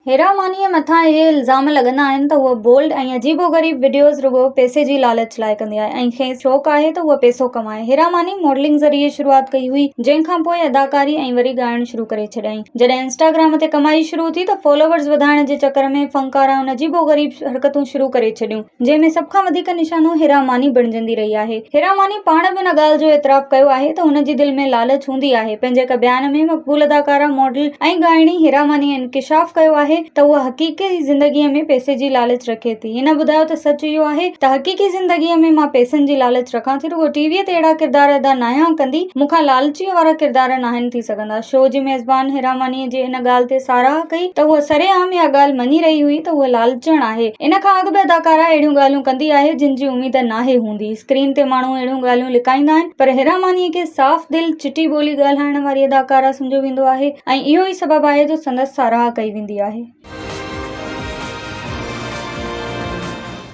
هيرا مانيء مٿان اهي الزام لڳندا آهن ته هوء بولڊ ۽ عجيب و غريب وڊيوز رڳو پئسي جي لالچ لاء ڪندي آهي ۽ کيس شوق آهي ته هوء پئسو ڪمائي. هيرا ماني ماڊلنگ ذريعي شروعات ڪئي هئي، جنهن کان پوء اداڪاري ۽ وري ڳائڻ شروع ڪري ڇڏيائين. جڏهن انسٽاگرام تي ڪمائي شروع ٿي ته فالوورز وڌائڻ جي چڪر ۾ فنڪارائن عجيب و غريب حرڪتون شروع ڪري ڇڏيون. جنهن ۾ سڀ کان وڌيڪ نشانو هيرا ماني بڻجندي رهي آهي. هيرا ماني پاڻ به ان ڳالهه جو اعتراف ڪيو آهي ته هن جي دل ۾ لالچ هوندي آهي. پنهنجي هڪ بيان ۾ مقبول اداڪارا، ماڊل ۽ ڳائڻي هيرا ماني انڪشاف ڪيو آهي ته هوء حقيقي زندگيء ۾ پئسي جي لالچ رکي ٿي. هن ٻڌايو ته سچ اهو آهي ته حقيقي زندگيء ۾ مان پئسن جي لالچ رکان ٿي، رڳو ٽي ويء تي اهڙا ڪردار ادا ناهيان ڪندي، مون کان لالچيء وارا ڪردار ناهن ٿي سگهندا. شو جي ميزبان هيرا مانيء جي ان ڳالهه تي ساراهه ڪئي ته هوء سرعام اها ڳالهه مڃي رهي هئي ته هوء لالچڻ آهي. ان کان اڳ به اداڪارا اهڙيون ڳالهيون ڪندي آهي جن جي اميد ناهي هوندي. اسڪرين تي ماڻهو اهڙيون ڳالهيون لڪائيندا آهن پر هيرا مانيء کي صاف دل، چٽي ٻولي ڳالهائڻ واري اداڪارا سمجهيو ويندو آهي ۽ اهو ئي سبب آهي جو سندس ساراهه ڪئي ويندي آهي.